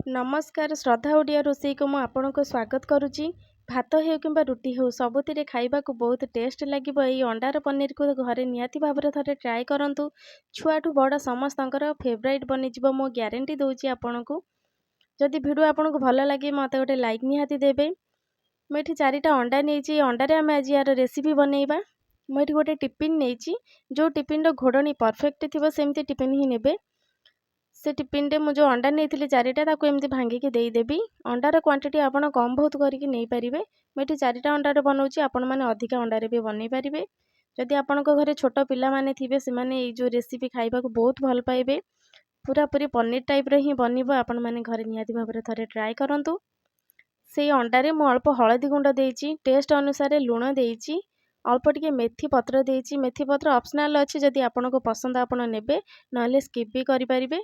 ନମସ୍କାର, ଶ୍ରଦ୍ଧା ଓଡ଼ିଆ ରୋଷେଇକୁ ମୁଁ ଆପଣଙ୍କୁ ସ୍ୱାଗତ କରୁଛି। ଭାତ ହେଉ କିମ୍ବା ରୁଟି ହେଉ, ସବୁଥିରେ ଖାଇବାକୁ ବହୁତ ଟେଷ୍ଟ ଲାଗିବ। ଏଇ ଅଣ୍ଡାର ପନିରକୁ ଘରେ ନିହାତି ଭାବରେ ଥରେ ଟ୍ରାଏ କରନ୍ତୁ। ଛୁଆଠୁ ବଡ଼ ସମସ୍ତଙ୍କର ଫେଭରାଇଟ୍ ବନିଯିବ, ମୁଁ ଗ୍ୟାରେଣ୍ଟି ଦେଉଛି ଆପଣଙ୍କୁ। ଯଦି ଭିଡ଼ିଓ ଆପଣଙ୍କୁ ଭଲ ଲାଗେ, ମୋତେ ଗୋଟେ ଲାଇକ୍ ନିହାତି ଦେବେ। ମୁଁ ଏଠି 4ଟା ଅଣ୍ଡା ନେଇଛି। ଅଣ୍ଡାରେ ଆମେ ଆଜି ୟାର ରେସିପି ବନେଇବା। ମୁଁ ଏଠି ଗୋଟେ ଟିଫିନ୍ ନେଇଛି। ଯେଉଁ ଟିଫିନ୍ର ଘୋଡ଼ଣୀ ପରଫେକ୍ଟ ଥିବ, ସେମିତି ଟିଫିନ୍ ହିଁ ନେବେ। ସେ ଟିଫିନ୍ରେ ମୁଁ ଯେଉଁ ଅଣ୍ଡା ନେଇଥିଲି 4ଟା, ତାକୁ ଏମିତି ଭାଙ୍ଗିକି ଦେଇଦେବି। ଅଣ୍ଡାର କ୍ୱାଣ୍ଟିଟି ଆପଣ କମ୍ ବହୁତ କରିକି ନେଇପାରିବେ। ମୁଁ ଏଠି 4ଟା ଅଣ୍ଡାରେ ବନାଉଛି, ଆପଣମାନେ ଅଧିକା ଅଣ୍ଡାରେ ବି ବନେଇ ପାରିବେ। ଯଦି ଆପଣଙ୍କ ଘରେ ଛୋଟ ପିଲାମାନେ ଥିବେ, ସେମାନେ ଏଇ ଯେଉଁ ରେସିପି ଖାଇବାକୁ ବହୁତ ଭଲ ପାଇବେ। ପୁରାପୁରି ପନିର ଟାଇପ୍ର ହିଁ ବନିବ। ଆପଣମାନେ ଘରେ ନିହାତି ଭାବରେ ଥରେ ଟ୍ରାଏ କରନ୍ତୁ। ସେଇ ଅଣ୍ଡାରେ ମୁଁ ଅଳ୍ପ ହଳଦୀ ଗୁଣ୍ଡ ଦେଇଛି, ଟେଷ୍ଟ ଅନୁସାରେ ଲୁଣ ଦେଇଛି, ଅଳ୍ପ ଟିକେ ମେଥି ପତ୍ର ଦେଇଛି। ମେଥି ପତ୍ର ଅପସନାଲ୍ ଅଛି, ଯଦି ଆପଣଙ୍କୁ ପସନ୍ଦ ଆପଣ ନେବେ, ନହେଲେ ସ୍କିପ୍ ବି କରିପାରିବେ।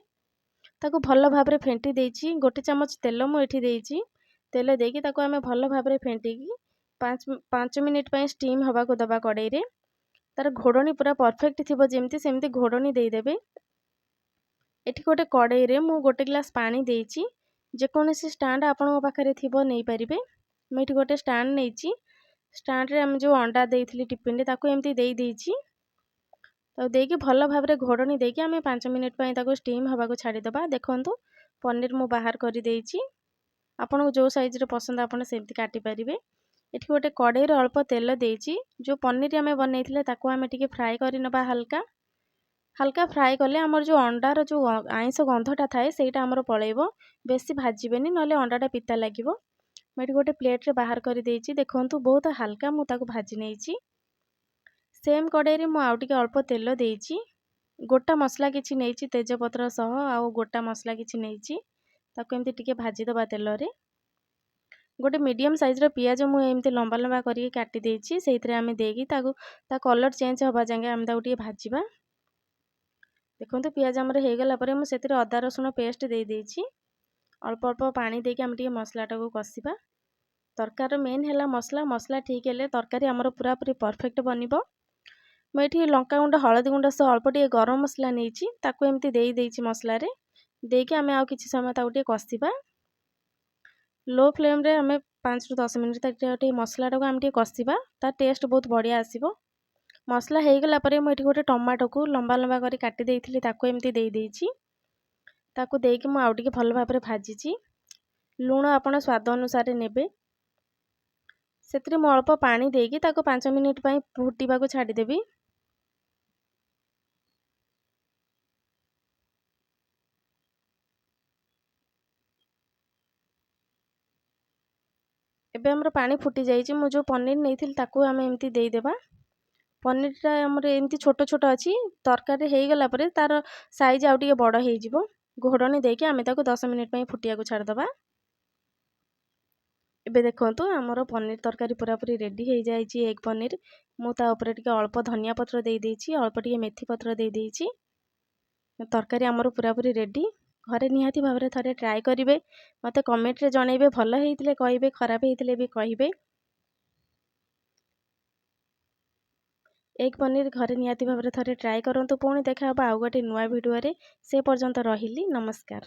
ତାକୁ ଭଲ ଭାବରେ ଫେଣ୍ଟି ଦେଇଛି। 1 ଚାମଚ ତେଲ ମୁଁ ଏଠି ଦେଇଛି। ତେଲ ଦେଇକି ତାକୁ ଆମେ ଭଲ ଭାବରେ ଫେଣ୍ଟିକି 5 ମିନିଟ୍ ପାଇଁ ଷ୍ଟିମ୍ ହେବାକୁ ଦେବା କଡ଼େଇରେ। ତାର ଘୋଡ଼ଣୀ ପୁରା ପରଫେକ୍ଟ ଥିବ ଯେମିତି, ସେମିତି ଘୋଡ଼ଣୀ ଦେଇଦେବେ। ଏଠି ଗୋଟେ କଡ଼େଇରେ ମୁଁ 1 ଗ୍ଲାସ୍ ପାଣି ଦେଇଛି। ଯେକୌଣସି ଷ୍ଟାଣ୍ଡ ଆପଣଙ୍କ ପାଖରେ ଥିବ, ନେଇପାରିବେ। ମୁଁ ଏଠି ଗୋଟେ ଷ୍ଟାଣ୍ଡ ନେଇଛି। ଷ୍ଟାଣ୍ଡରେ ଆମେ ଯେଉଁ ଅଣ୍ଡା ଦେଇଥିଲି ଟିଫିନରେ, ତାକୁ ଏମିତି ଦେଇ ଦେଇଛି। ତାକୁ ଦେଇକି ଭଲ ଭାବରେ ଘୋଡ଼ଣୀ ଦେଇକି ଆମେ 5 ମିନିଟ୍ ପାଇଁ ତାକୁ ଷ୍ଟିମ୍ ହେବାକୁ ଛାଡ଼ିଦେବା। ଦେଖନ୍ତୁ, ପନିର ମୁଁ ବାହାର କରିଦେଇଛି। ଆପଣଙ୍କୁ ଯେଉଁ ସାଇଜ୍ର ପସନ୍ଦ, ଆପଣ ସେମିତି କାଟିପାରିବେ। ଏଠି ଗୋଟେ କଡ଼େଇରେ ଅଳ୍ପ ତେଲ ଦେଇଛି। ଯେଉଁ ପନିର ଆମେ ବନେଇଥିଲେ, ତାକୁ ଆମେ ଟିକେ ଫ୍ରାଏ କରିନେବା ହାଲକା ହାଲକା। ଫ୍ରାଏ କଲେ ଆମର ଯେଉଁ ଅଣ୍ଡାର ଯେଉଁ ଆଇଁଷ ଗନ୍ଧଟା ଥାଏ, ସେଇଟା ଆମର ପଳେଇବ। ବେଶୀ ଭାଜିବେନି, ନହେଲେ ଅଣ୍ଡାଟା ପିତା ଲାଗିବ। ମୁଁ ଏଠି ଗୋଟେ ପ୍ଲେଟ୍ରେ ବାହାର କରିଦେଇଛି। ଦେଖନ୍ତୁ, ବହୁତ ହାଲକା ମୁଁ ତାକୁ ଭାଜି ନେଇଛି। ସେମ୍ କଡ଼େଇରେ ମୁଁ ଆଉ ଟିକେ ଅଳ୍ପ ତେଲ ଦେଇଛି। ଗୋଟା ମସଲା କିଛି ନେଇଛି, ତେଜପତ୍ର ସହ ଆଉ ଗୋଟା ମସଲା କିଛି ନେଇଛି। ତାକୁ ଏମିତି ଟିକେ ଭାଜିଦେବା ତେଲରେ। ଗୋଟେ ମିଡ଼ିୟମ୍ ସାଇଜ୍ର ପିଆଜ ମୁଁ ଏମିତି ଲମ୍ବା ଲମ୍ବା କରିକି କାଟି ଦେଇଛି। ସେଇଥିରେ ଆମେ ଦେଇକି ତାକୁ ତା କଲର୍ ଚେଞ୍ଜ ହେବା ଯାଏଁ ଆମେ ତାକୁ ଟିକେ ଭାଜିବା। ଦେଖନ୍ତୁ, ପିଆଜ ଆମର ହେଇଗଲା ପରେ ମୁଁ ସେଥିରେ ଅଦା ରସୁଣ ପେଷ୍ଟ ଦେଇଦେଇଛି। ଅଳ୍ପ ଅଳ୍ପ ପାଣି ଦେଇକି ଆମେ ଟିକେ ମସଲାଟାକୁ କଷିବା। ତରକାରୀର ମେନ୍ ହେଲା ମସଲା। ମସଲା ଠିକ୍ ହେଲେ ତରକାରୀ ଆମର ପୁରାପୁରି ପରଫେକ୍ଟ ବନିବ। ମୁଁ ଏଠି ଲଙ୍କାଗୁଣ୍ଡ, ହଳଦୀ ଗୁଣ୍ଡ ସହ ଅଳ୍ପ ଟିକେ ଗରମ ମସଲା ନେଇଛି। ତାକୁ ଏମିତି ଦେଇ ଦେଇଛି ମସଲାରେ। ଦେଇକି ଆମେ ଆଉ କିଛି ସମୟ ତାକୁ ଟିକେ କଷିବା। ଲୋ ଫ୍ଲେମ୍ରେ ଆମେ 5ରୁ 10 ମିନିଟ୍ ତାକୁ ଟିକେ ମସଲାଟାକୁ ଆମେ ଟିକେ କଷିବା। ତା ଟେଷ୍ଟ ବହୁତ ବଢ଼ିଆ ଆସିବ। ମସଲା ହେଇଗଲା ପରେ ମୁଁ ଏଠି ଗୋଟେ ଟମାଟୋକୁ ଲମ୍ବା ଲମ୍ବା କରି କାଟି ଦେଇଥିଲି, ତାକୁ ଏମିତି ଦେଇ ଦେଇଛି। ତାକୁ ଦେଇକି ମୁଁ ଆଉ ଟିକେ ଭଲ ଭାବରେ ଭାଜିଛି। ଲୁଣ ଆପଣ ସ୍ୱାଦ ଅନୁସାରେ ନେବେ। ସେଥିରେ ମୁଁ ଅଳ୍ପ ପାଣି ଦେଇକି ତାକୁ 5 ମିନିଟ୍ ପାଇଁ ଫୁଟିବାକୁ ଛାଡ଼ିଦେବି। ଏବେ ଆମର ପାଣି ଫୁଟି ଯାଇଛି। ମୁଁ ଯେଉଁ ପନିର ନେଇଥିଲି, ତାକୁ ଆମେ ଏମିତି ଦେଇଦେବା। ପନିରଟା ଆମର ଏମିତି ଛୋଟ ଛୋଟ ଅଛି। ତରକାରୀ ହେଇଗଲା ପରେ ତା'ର ସାଇଜ୍ ଆଉ ଟିକେ ବଡ଼ ହେଇଯିବ। ଘୋଡ଼ଣୀ ଦେଇକି ଆମେ ତାକୁ 10 ମିନିଟ୍ ପାଇଁ ଫୁଟିବାକୁ ଛାଡ଼ିଦେବା। ଏବେ ଦେଖନ୍ତୁ, ଆମର ପନିର ତରକାରୀ ପୁରାପୁରି ରେଡ଼ି ହେଇଯାଇଛି, ଏଗ୍ ପନିର। ମୁଁ ତା ଉପରେ ଟିକେ ଅଳ୍ପ ଧନିଆ ପତ୍ର ଦେଇଦେଇଛି, ଅଳ୍ପ ଟିକେ ମେଥି ପତ୍ର ଦେଇଦେଇଛି। ତରକାରୀ ଆମର ପୁରାପୁରି ରେଡ଼ି। ଘରେ ନିହାତି ଭାବରେ ଥରେ ଟ୍ରାଏ କରିବେ। ମୋତେ କମେଣ୍ଟରେ ଜଣାଇବେ। ଭଲ ହେଇଥିଲେ କହିବେ, ଖରାପ ହେଇଥିଲେ ବି କହିବେ। ଏଗ୍ ପନିର ଘରେ ନିହାତି ଭାବରେ ଥରେ ଟ୍ରାଏ କରନ୍ତୁ। ପୁଣି ଦେଖା ହେବ ଆଉ ଗୋଟେ ନୂଆ ଭିଡ଼ିଓରେ। ସେ ପର୍ଯ୍ୟନ୍ତ ରହିଲି, ନମସ୍କାର।